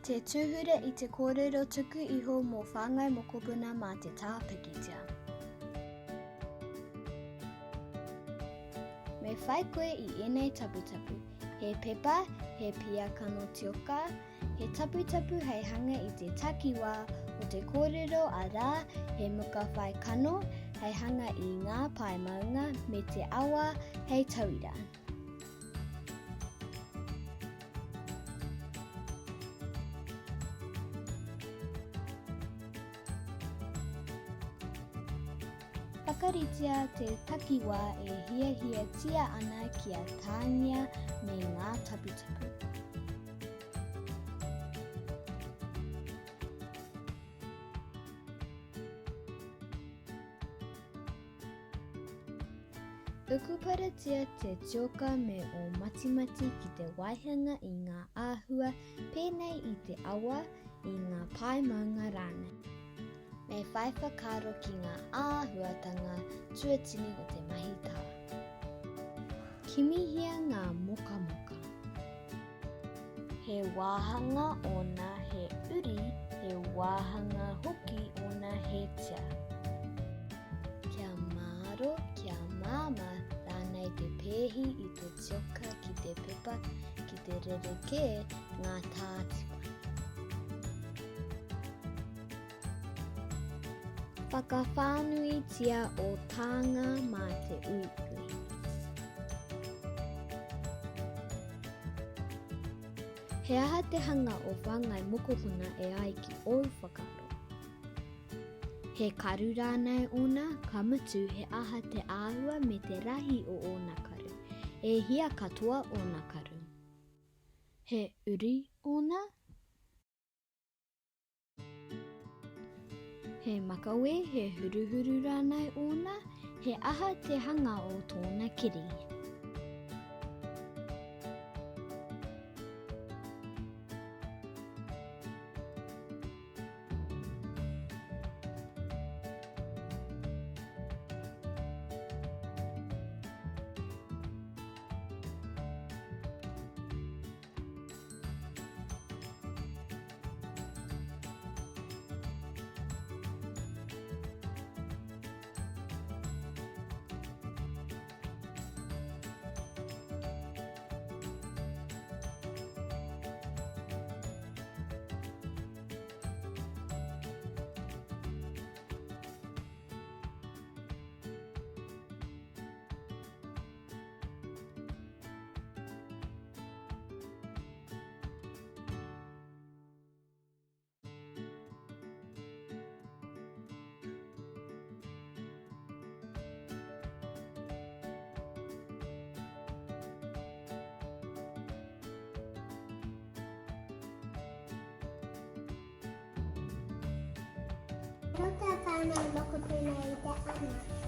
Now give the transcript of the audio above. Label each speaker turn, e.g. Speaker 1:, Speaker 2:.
Speaker 1: Te tūhura i te kōrero tuku iho mō Whāngai Mokopuna mā te tā pikitia. Me whai koe i ēnei taputapu, he pepa, he pia kano tioka, he taputapu hei hanga i te takiwā o te kōrero arā, he muka whai kano hei hanga i ngā pae maunga me te awa hei tauira. Whakaritea te takiwā e hiahiatia ana kia tāngia me ngā taputapu. Ukuparatia te tioka me ō matimati ki te waihanga i ngā āhua pēnei i te awa, i ngā pae maunga rānei. Me whai whakaaro ki ngā āhuatanga tuatini o te mahi tā. Kimihia ngā mokamoka. He wāhanga ōna he uri, he wāhanga hoki ōna he tia. Kia māro, kia māmā rānei te pēhi i te tioka ki te pepa ki te rerekē ngā tātipa. Whakawhānuitia ō tānga mā te uiui. He aha te hanga o Whāngai Mokopuna e ai ki ōu whakaaro? He karu rānei ōna, ka mutu he aha te āhua me te rahi o ōna karu? E hia katoa ōna karu? He uri ōna? He makawe, he huruhuru rānei ōna? He aha te hanga o tōna kiri?
Speaker 2: Ko tā whānau mokopuna i te ana.